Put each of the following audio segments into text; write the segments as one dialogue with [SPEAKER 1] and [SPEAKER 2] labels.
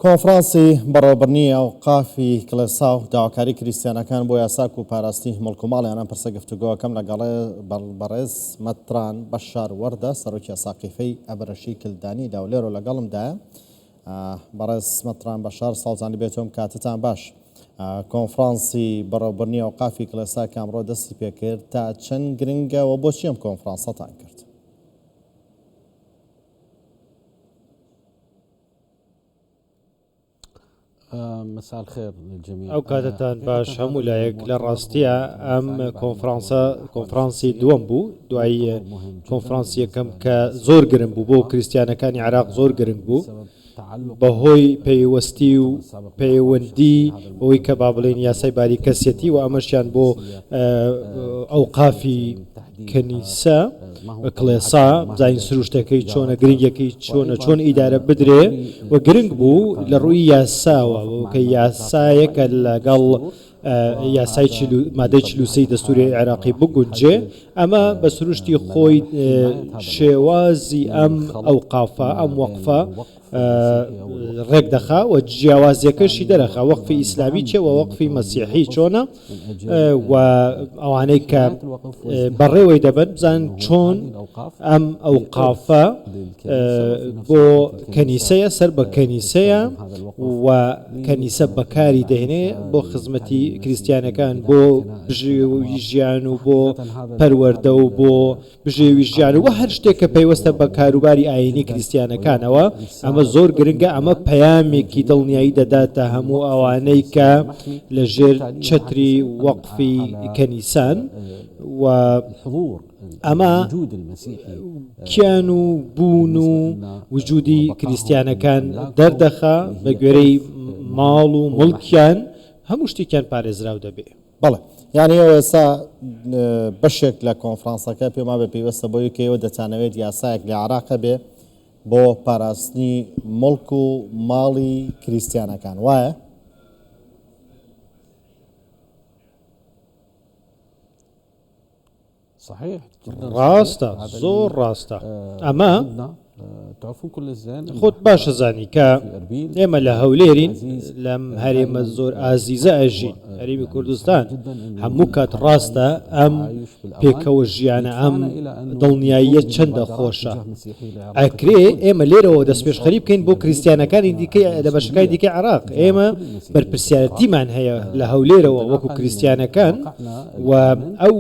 [SPEAKER 1] کۆنفرانسی بەڕێوەبردنی ئەوقافی کڵێسا و داواکاری کریستیانەکان بۆ یاساک و پاراستنی موڵک و ماڵیان ئەم پرسە گفتوگۆکەم لەگەڵ بەڕێز مەتران بەشار وەردە سەرۆکی ئەساقیفەی ئەبرەشی کلدانی لەولێرۆ لەگەڵمدایە بەڕێز مەتران بەشار ساڵتان لێبێتەوە کاتتان باش کۆنفرانسی بەڕێوەبردنی ئەوقافی کڵێسا کە ئەمڕۆ دەستی پێکرد تا چەند گرنگە و بۆچی ئەم کۆنفرانسەتان کرد؟
[SPEAKER 2] ئەو کاتەتان باش هەموو لایەک لە ڕاستیە ئەم کۆنفرانسە کۆنفرانسی دووەم بوو دوایی کۆنفرانسی یەکەم کە زۆر گرنگ بوو بۆ کریسیانەکانی عراق زۆر گرنگ بوو بەهۆی پەیوەستی و پەیوەندی بەوەی کە با بڵێین یاسای باری کەسیەتی و ئەمەشیان بۆ ئەوقافی کەنیسە کڵێسا بزانین سروشتەکەی چۆنە گرنگەکەی چۆنە چۆن ئیدارە بدرێ و گرنگ بوو لە ڕووی یاساوە کە یاسایەکە لەگەڵ یاسای مادەی 43 دەستوری عێراقی بگونجێ ئەمە بە سروشتی خۆی شێوازی ئەم ئەوقافە ئەم وەقفە ڕێکدەخا و جیاوازیەکەشی دەرەخا وەقفی ئیسلامی چێ و وەقفی مەسیحی چۆنە و ئەوانەی کە بەڕێوەی دەبن بزان چۆن ئەم ئەوقافە بۆ کەنیسەیە سەر بە کەنیسەیە و کەنیسە بەکاری دەهێنێ بۆ خزمەتی کریسیانەکان بۆ بژێوی ژیان و بۆ پەروەردە و بۆ بژێوی ژیان و هەر شتێک کە پەیوەستە بە کاروباری ئایینی کریستیانەکانەوە، ئەمە زۆر گرنگە، ئەمە پەیامێکی دڵنیایی دەداتە هەموو ئەوانەی کە لە ژێر چەتری وەقفی کەنیسان و ئەمە کیان و بوون و وجودی کریستیانەکان دەردەخا بە گوێرەی ماڵ و موڵکیان هەموو شتێکیان پارێزراو دەبێ.
[SPEAKER 1] بەڵێ یانی ئێوە ئێستا بەشێک لە کۆنفرانسەکە پێم وابێ پەیوەستە بەوەی کە ئێوە دەتانەوێت یاسایەک لە عێراق هەبێ بۆ پاراستنی موڵک و ماڵی کریستیانەکان وایە؟
[SPEAKER 2] ڕاستە زۆر ڕاستە ئەمە خۆت باش ئەزانی کە ئێمە لە هەولێرین لەم هەرێمە زۆر ئازیزە ئەژین هەرێمی کوردستان هەموو کات ڕاستە ئەم پێکەوە ژیانە ئەم دڵنیاییە چەندە خۆشە ئەکرێ ئێمە لێرەوە دەستپێشخەری بکەین بۆ کریسیانەکانی دیکەی لە بەشەکانی دیکەی عێراق ئێمە بەرپرسیارەتیمان هەیە لە هەولێرەوە وەکو کریسیانەکان و ئەو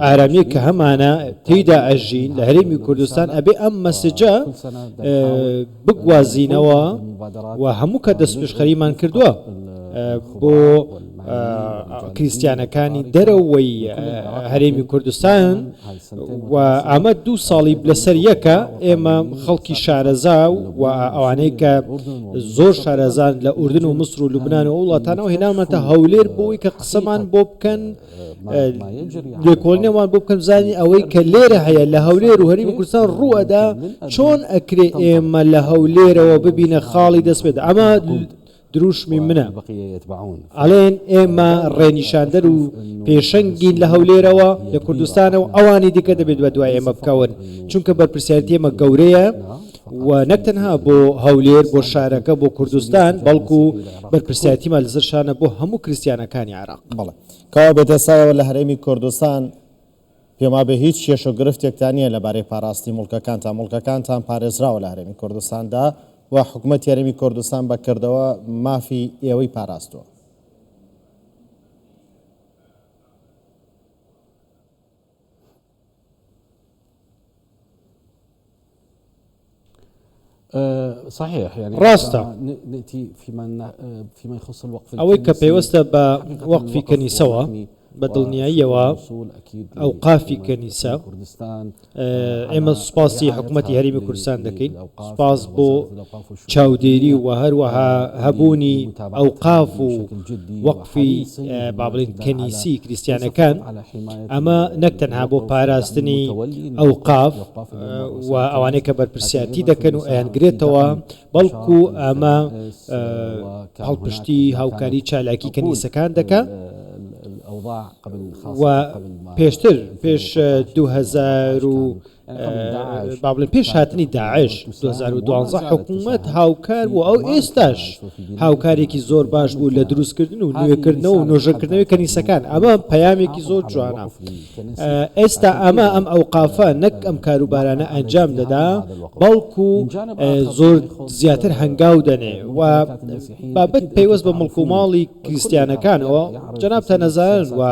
[SPEAKER 2] ئارامیە کە هەمانە تێیدا ئەژین لە هەرێمی کوردستان ئەبێ ئەم مەسجە بگوازینەوە و هەموو کە دەستپێشخەریمان کردووە بۆ کریسیانەکانی دەرەوەی هەرێمی کوردستان و ئەمە دوو ساڵی لەسەر یەکە ئێمە خەڵکی شارەزا و ئەوانەی کە زۆر شارەزان لە ئوردن و مسر و لوبناان و وڵاتانەوە هێنامەتە هەولێر بۆی کە قسەمان بۆ بکەن لێکۆڵینەوەمان بۆ بکەن بزانین ئەوەی کە لێرە هەیە لە هەولێر و هەرێمی کوردستان ڕووئەدا چۆن ئەکرێ ئێمە لە هەولێرەوە ببینە خاڵی دەست پێ ئەمە دروشمی منە ئەڵێن ئێمە ڕێنیشاندەر و پێشەنگین لە هەولێرەوە لە کوردستانەوە ئەوانی دیکە دەبێت بە دوای ئێمە بکەون چونکە بەرپرسیارەتی ئێمە گەورەیە و نەک تەنها بۆ هەولێر بۆ شارەکە بۆ کوردستان بەڵکو بەرپرسیارەتیمان لەسەر شانە بۆ هەموو کریستیانەکانی عێراق.
[SPEAKER 1] بەڵێ کەوابێت ئێستا ئێوە لە هەرێمی کوردستان پێم وابێ هیچ کێشە و گرفتێکتان نییە لەبارەی پاراستنی موڵکەکانتان، موڵکەکانتان پارێزراوە لە هەرێمی کوردستاندا و حکومەتی هەرێمی کوردستان بە کردەوە مافی ئێوەی پاراستووە.
[SPEAKER 2] ڕاستە ئەوەی کە پەیوەستە بە وەقفی کەنیسەوە بە دڵنیاییەوە ئەوقافی کەنیسە ئێمە سوپاسی حکوومەتی هەرێمی کوردستان دەکەین سوپاس بۆ چاودێری و هەروەها هەبوونی ئەوقاف و وەقفی با بڵێین کەنیسی کریستیانەکان ئەمە نەک تەنها بۆ پاراستنی ئەوقاف و ئەوانەی کە بەرپرسیارتی دەکەن و ئەیانگرێتەوە بەڵکو ئەمە پاڵپشتی هاوکاری چالاکی کەنیسەکان دەکا و پێشتر پێش 2000 و. با بڵێن پێش هاتنی داعش 2012 حکوومەت هاوکار بوو ئەو ئێستاش هاوکارێکی زۆر باش بوو لە دروستکردن و نوێکردنەوە و نۆژەنکردنەوەی کەنیسەکان ئەمە پەیامێکی زۆر جوانە ئێستا ئەمە ئەم ئەوقافە نەک ئەم کاروبارانە ئەنجام دەدا بەڵکو زۆر زیاتر هەنگاو دەنێ و بابەت پەیوەست بە مڵک و ماڵی کریستیانەکانەوە جەنابتان ئەزانن و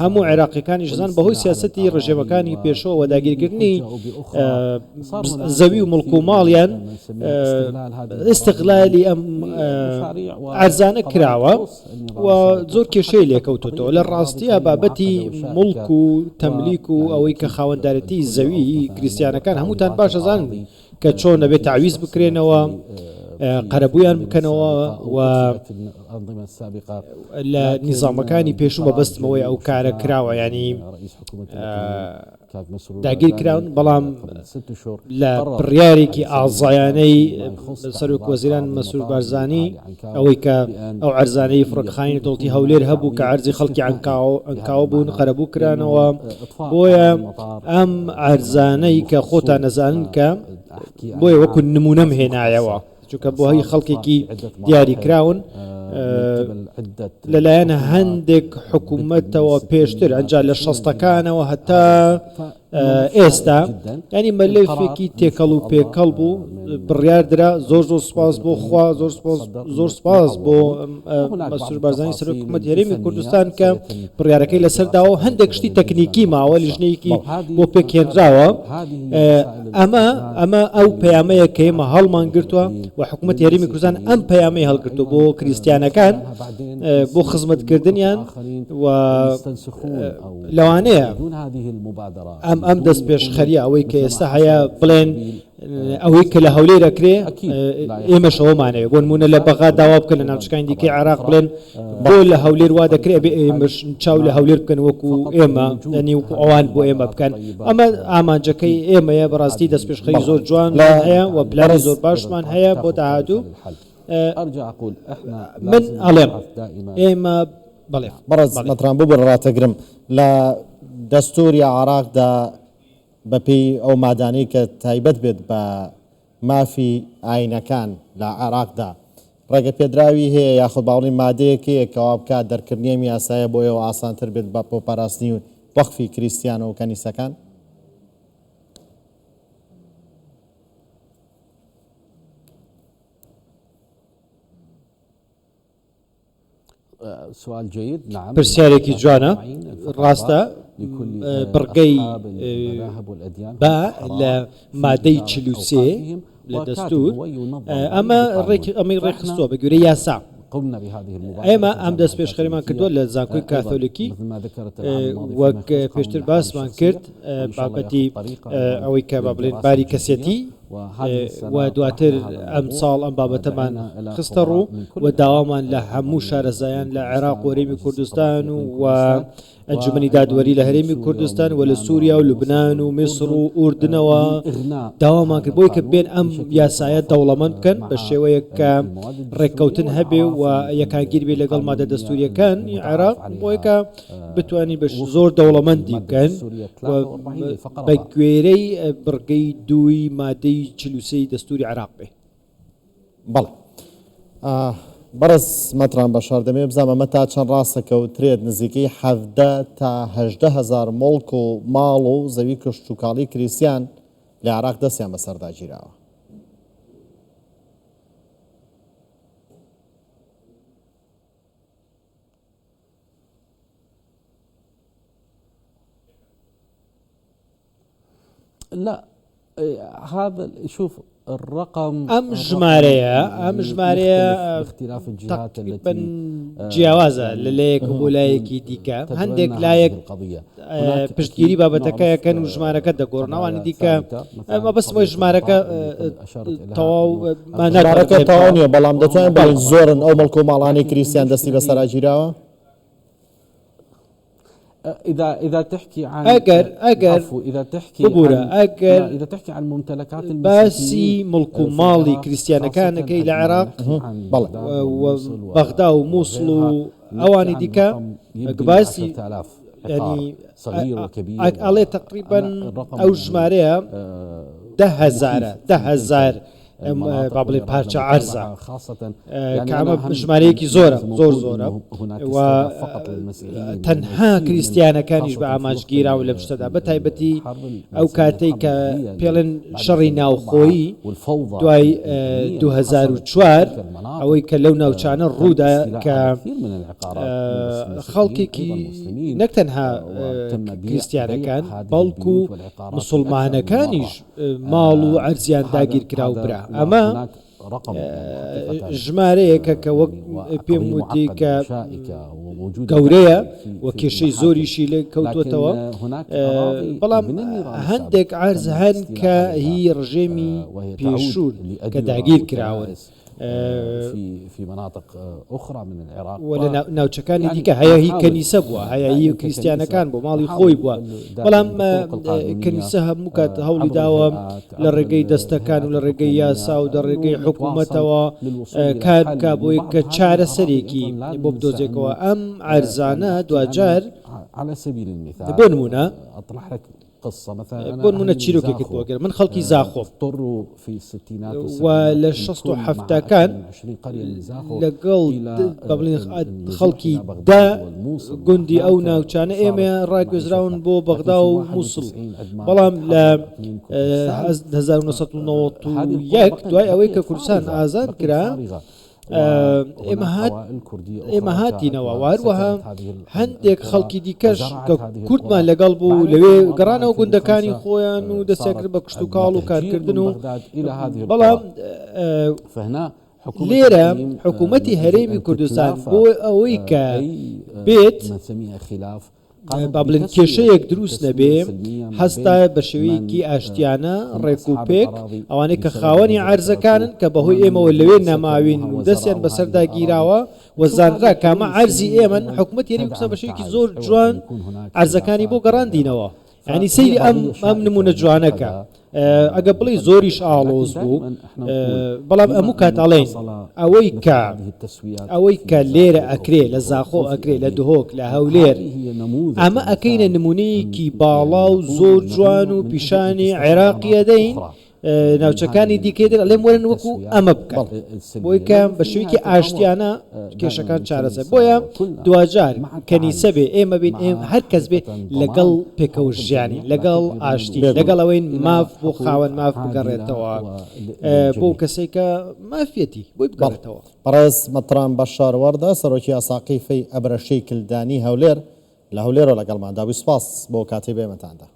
[SPEAKER 2] هەموو عێراقیەکانیش ئەزانن بەهۆی سیاسەتی ڕژێمەکانی پێشەوە داگیرکردنی زەوی و مڵک و ماڵیان ئیستغلالی ئەم ئەرزانە کراوە و زۆر کێشەی لێکەوتوتەوە لە ڕاستیە بابەتی مڵک و تەملیک و ئەوەی کە خاوەندارەتی زەوی کریسیانەکان هەمووتان باش ئەزانن کە چۆن ئەبێت تەعویز بکرێنەوە، قەرەبوویان بکەنەوە و لە نیزامەکانی پێشوو مەبەستمەوەی ئەو کارە کراوە ینی داگیر کراون بەڵام لە بڕیارێکی ئازایانەی سەرۆک وەزیران مەسرور بارزانی ئەوەی کە ئەو عەرزانەی فڕۆکەخانەی دەوڵەتی هەولێر هەبوو کە عەرزی خەڵکی عەنکاوە بوون قەرەبوو کرانەوە بۆیە ئەم عەرزانەی کە خۆتان نەزانن کە بۆیە وەکو نمونەم هێنایەوە چونکە بۆ هەی خەڵکێکی دیاری کراون لەلایەن هەندێک حکوومەتەوە پێشتر ئەجا لە شەستەکانەوە هەتا ئێستا ینی مەلەفێکی تێکەڵ و پێکەڵ بوو بڕیار درا زۆر زۆر سپاس بۆ خوا زۆر سپاس زۆر سپاس بۆ مەسرور بارزانی سەرۆک حکوومەت هەرێمی کوردستان کە بڕیارەکەی لەسەر داوە هەندێک شتی تەکنیکی ماوە لیژنەیەکی بۆ پێکهێنراوە ئەمە ئەمە ئەو پەیامەیە کە ئێمە هەڵمان گرتووە و حکوومەت هەرێمی کوردستان ئەم پەیامەی هەڵگرتووە بۆ کریستیانەکان بۆ خزمەتکردنیان و لەوانەیە ئەم ئەم دەست پێشخەریە ئەوەی کە ئێستا هەیە بڵێن ئەوەی کە لە هەولێر ئەکرێ ئێمەش ئەوەمانەوێ بۆ نمونە لە بەغا داوا بکەن لە ناوچەکانی دیکەی عێراق بڵێن بۆ لە هەولێر وا دەکرێ ئەبێ ئێمەش چاو لە هەولێر بکەن وەکو ئێمە یعنی وەکو ئەوان بۆ ئێمە بکەن ئەمە ئامانجەکەی ئێمەیە بەڕاستی دەستپێشخەری زۆر جوانمان هەیە و پلانی زۆر باشمان هەیە بۆ داهاتوو من ئەڵێم ئێمە بەڵێ
[SPEAKER 1] بەڕێز مەتران ببورە ڕاتەگرم لە دەستوری عێراقدا بەپێی ئەو مادانەی کە تایبەت بێت بە مافی ئاینەکان لە عێراقدا ڕێگەپێدراوی هەیە یاخود باوڵی مادەیەک هەیە کەوا بکات دەرکردنی ئەم یاسایە بۆ ئێوە ئاسانتر بێت بە بۆ پاراستنی وەقفی کریستیان و کەنیسەکان؟
[SPEAKER 2] پرسیارێکی جوانە ڕاستە بڕگەی با لە مادەی 43 لە دەستور ئەمە ئەمەی ڕێکخستووە بە گوێرەی یاسا ئێمە ئەم دەست پێشخەریمان کردووە لە زانکۆی کاثۆلیکی وەک پێشتر باسمان کرد بابەتی ئەوەی کە با بڵێن باری کەسێتی و دواتر ئەمساڵ ئەم بابەتەمان خستە ڕوو و داوامان لە هەموو شارەزایان لە عێراق و هەرێمی کوردستان و ئەنجومەنی دادوەری لە هەرێمی کوردستان و لە سووریا و لوبناان و میسر و ئوردنەوە داوامان کرد بۆی کە بێن ئەم یاسایە دەوڵەمەند بکەن بە شێوەیەک کە ڕێککەوتن هەبێ و یەکانگیر بێ لەگەڵ مادە دەستوریەکانی عێراق بۆیکە بتوانین بە زۆر دەوڵەمەندی بکەن بە گوێرەی بڕگەی دووی مادەی 43 دەستوری عێراق بێ.
[SPEAKER 1] بەڵێ بەڕێز مەتران بەشار دەمەوێت بزانم ئەمە تا چەند ڕاستە کە وترێت نزیکەی 17 تا 18 هەزار موڵک و ماڵ و زەوی کشتوکاڵی کریستیان لە عێراق دەستیان بەسەردا گیراوە.
[SPEAKER 3] لا هذا شوف الرقم
[SPEAKER 2] ئەم ژمارەیە ئەم ژمارەیە تقریبا جیاوازە لە لایەک بۆ لایەکی دیکە هەندێک لایەک پشتگیری بابەتەکە یەکەن و ژمارەکە دەگۆڕن ئەوانی دیکە مەبەستمەوەی ژمارەکە تەواو
[SPEAKER 1] ژمارەکە تەواو نییە بەڵام دەتوانین بڵێین زۆرن ئەو مڵک و ماڵانەی کریستیان دەستی بەسەرا گیراوە؟
[SPEAKER 2] ئەگەر ئەگەر ببورە ئەگەر باسی مڵک و ماڵی کریستیانەکانەکەی لە عێراق بەغدا و مووسڵ و ئەوانی دیکە باسی. ینی ئەڵێ تقریبا ئەو ژمارەیە دههزارە دههزار با بڵێ پارچە عەرزە کە ئەمە ژمارەیەکی زۆرە زۆر زۆرە و تەنها کریسیانەکانیش بە ئامانج گیراون لەم شتەدا بە تایبەتی ئەو کاتەی کە پێڵێن شەڕی ناوخۆیی دوای 2004 ئەوەی کە لەو ناوچانە ڕوودا کە خەڵکێکی نەک تەنها کریسیانەکان بەڵکو مسلمانەکانیش ماڵ و عەرزیان داگیر کرا و برا ئەمە ژمارەیەکە کە وەک پێم وتی کە گەورەیە و کێشەی زۆریشی لێ کەوتووەتەوە بەڵام هەندێک عەرز هەن کە هی ڕژێمی پێشوون کە داگیر کراون. و لە ناوچەکانی دیکە هەیە هی کەنیسە بووە هەیە هی کریسیانەکان بۆ ماڵی خۆی بووە بەڵام کەنیسە هەموو کات هەوڵی داوە لە ڕێگەی دەستەکان و لە ڕێگەی یاسا و دە ڕێگەی حکوومەتەوە کار بکە بۆی کە چارەسەرێکی بۆ بدۆزێکەوە ئەم عەرزانە دواجار بۆ نمونە بۆ نمونە چیرۆکێکت بۆ گەر من خەڵکی زاخۆم و لە شەست و حەفتاکان لەگەڵ بە بڵێن خەڵکی دە گوندی ئەو ناوچانە ئێمە ڕاگوێزراون بۆ بەغدا و مووسڵ بەڵام لە 1991 دوای ئەوەی کە کوردستان ئازاد کرا ئێمە هات ئێمە هاتینەوە و هەروەها هەندێک خەڵکی دیکەش کە کوردمان لەگەڵ بوو لەوێ گەڕانەوە گوندەکانی خۆیان و دەستیان کرد بە کشتوکاڵ و کارکردن و بەڵام لێرە حکوومەتی هەرێمی کوردستان بۆ ئەوەی کە بێت با بڵێن کێشەیەک دروست نەبێ هەستا بە شێوەیەکی ئاشتیانە ڕێک و پێک ئەوانەی کە خاوەنی عەرزەکانن کە بەهۆی ئێمەوە لەوێ نەماوین و دەستیان بەسەردا گیراوە و زانرا کامە عەرزی ئێمەن حکوومەتی هەرێمی کوردستان بە شێوەیەکی زۆر جوان عەرزەکانی بۆ گەڕاندینەوە یانی سەیری ئەم ئەم نمونە جوانەکە ئەگە بڵێ زۆریش ئاڵۆز بوو بەڵام ئەموو کات ئەڵێن ئەوەی کە ئەوەی کە لێرە ئەکرێ لە زاخۆ ئەکرێ لە دهۆک لە هەولێر ئەمە ئەکەینە نمونەیەکی باڵا و زۆر جوان و پیشانی عێراقیەدەین ناوچەکانی دیکەی دەر ئەڵێم وەرن وەکو ئەمە بکەن بۆی کە بە شێوەیەکی ئاشتیانە کێشەکان چارەسەر بۆیە دواجار کەنیسە بێ ئێمە بین ئێم هەر کەس بێ لەگەڵ پێکەوە ژیانی لەگەڵ ئاشتی لەگەڵ ئەوەین ماف بۆ خاوەن ماف بگەڕێتەوە بۆ کەسێک کە مافیەتی بۆی بگەڕێتەوە.
[SPEAKER 1] بەڕێز مەتران بەشار وەردە، سەرۆکی ئەساقیفەی ئەبرەشەی کلدانی هەولێر لە هەولێرەوە لەگەڵماندا بووی، سوپاس بۆ کاتەی بە ئێمەتان دا.